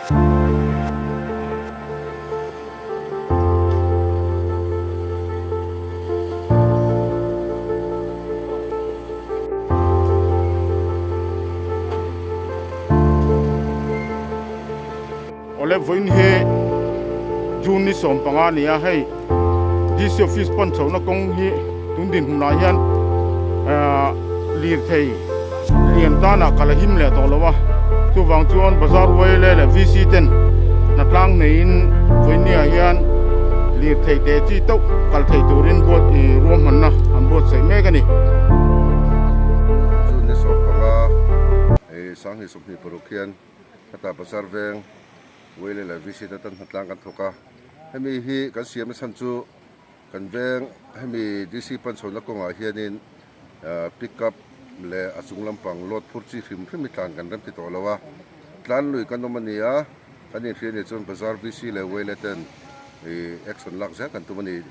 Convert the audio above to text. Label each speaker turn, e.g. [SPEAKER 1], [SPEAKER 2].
[SPEAKER 1] Awle vawiin hi June ni 15 a ni a, hei DC office pan chhohna kawng hi tun dinhmunah hian ahh lirthei lian tanah kal a him leh tawh lo a, chuvang chuan bazar uaile leh VC ten hnatlang neiin vawinia hian lirthei teh chi tauh kal thei turin buat ih ruahmanna an buatsaih mek a ni.
[SPEAKER 2] June ni 15 ih 2026 hian Heta Bazar veng Wele leh VC te tan hnatlang kan thawk a, hemi hi kan siamna chhan chu kan veng hemi DC panchhona kawngah hianin pick up leh a chung lampang load phur chi hrim hrim hi tlan kan rem ti tawh lo a, tlan lui kan awm a ni a, kan inhria nih chuan Bazar VC leh Wele ten action lak zel kan tum a ni.